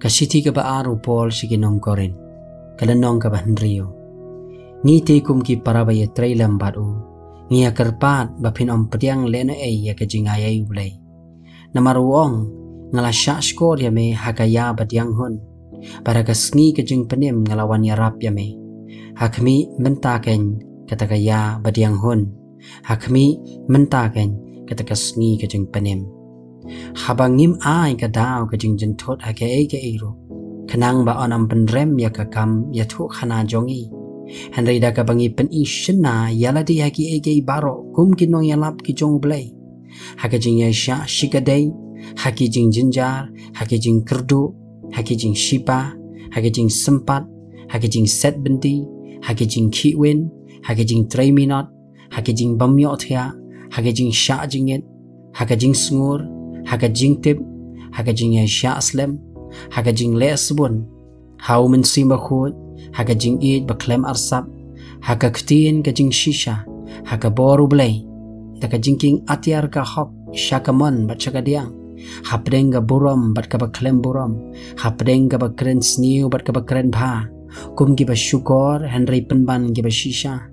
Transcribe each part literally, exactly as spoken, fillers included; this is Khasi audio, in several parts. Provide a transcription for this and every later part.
Ka shithi kaba ar u Paul sha ki nong Korinth, ka lynnong kaba hynriew. Ngi te kum ki para ba ïatrei lem bad u, ngi ïa kyrpad ba phin ym pdiang lehnohei ïa ka jingaiei U Blei. Namar u ong, nga la shah shkor ïa me ha ka ïa ba diang hun, bad ha ka sngi ka jingpynim nga la wan ïarap ïa me. Ha khmih mynta kein kata ka ïa ba diang hun, ha khmih mynta kein kata ka sngi ka jingpynim. Haba ngim ai ka daw ka jingjynthut ha kaei kaei ruh, khnang ba yn ym pynrem ïa ka kam ïathuhkhana jong ngi. Hynrei da kaba ngi pyni shynna ïa lade ha kiei kiei baroh kum ki nongïalap ki jong U Blei, ha ka jingïaishah shikatdei, ha ki jingjynjar, ha ki jingkyrduh, ha ki jingshipa, ha ki jingsympat, ha ki jingset byndi, ha ki jingkhih win, ha ki jingtrei minot, ha ki jingbym ïohthiah, ha ki jingshah jingit, ha ka jingsngur, ha ka jingtip, ha ka jingïaishah slem, ha ka jingleh sbun, ha U Mynsiem Bakhuid, ha ka jingïeit ba khlem arsap, ha ka ktien ka jingshisha, ha ka bor U Blei, da ka jingkieng atiar ka hok sha ka mon bad sha ka diang, hapdeng ka burom bad kaba khlem burom, hapdeng kaba kren sniew bad kaba kren bha, kum kiba shukor hynrei pynban kiba shisha,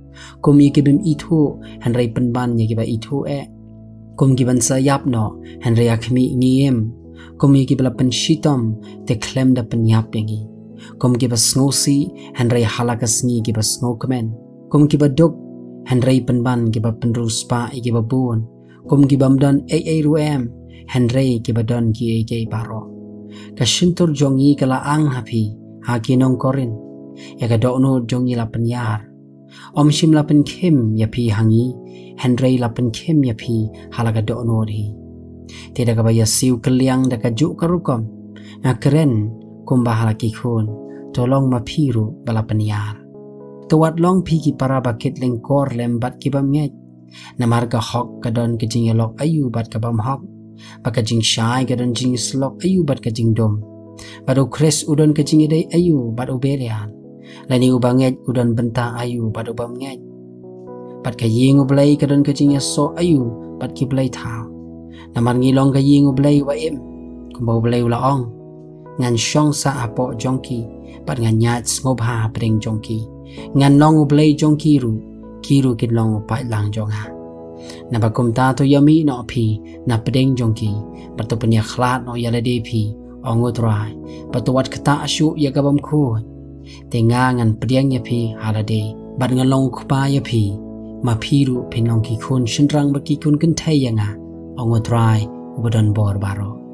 kum ïa ki bym ithuh hynrei pynban ïa kiba ithuh eh, kum ki ban sa ïap noh hynrei ha khmih ngi im, kum ïa kiba la pynshitom te khlem da pynïap ïa ngi, kum kiba sngewsih hynrei ha la ka sngi kiba sngewkmen, kum kiba duk hynrei pynban kiba pynriewspah ïa kiba bun, kum ki bym don ei ei ruh em hynrei kiba don kiei kiei baroh. Ka shyntur jong ngi ka la ang ha phi, ha ki nong Korinth, ïa ka dohnud jong ngi la pynïar. Ym shym la pynkhim ïa phi ha ngi, hynrei la pynkhim ïa phi ha la ka dohnud hi. Te da kaba ïasiew kylliang da kajuh ka rukom, nga kren kumba ha la ki khun, to long ma phi ruh ba la pynïar. To wat long phi ki para ba kit lyngkor lem bad ki bym ngeit. Namar ka hok ka don ka jingïalok aïu bad ka bym hok, bad ka jingshai ka don jingïasyllok aïu bad ka jingdum. Bad U Khrist u don ka jingïadei aïu bad u Belial, lane uba ngeit u don bynta aïu bad u bym ngeit. Bad ka ïing U Blei ka don ka jingïasoh aïu bad ki blei thaw. Namar ngi long ka ïing U Blei uba im, kumba U Blei u la ong, ngan shong sah hapoh jong ki, bad ngan ïaid sngewbha hapdeng jong ki. Ngan long U Blei jong ki ruh, ki ruh kin long u paidlang jong nga. Naba kumta to ïamih noh phi napdeng jong ki, bad to pynïakhlad noh ïa lade phi, ong U Trai, bad to wat ktah shuh ïa ka bym khuid. Te nga ngan pdiang ïa phi ha lade, bad ngan long U Kpa ïa phi, ma phi ruh phin long ki khun shynrang bad ki khun kynthei ïa nga, ong U Trai uba don bor baroh.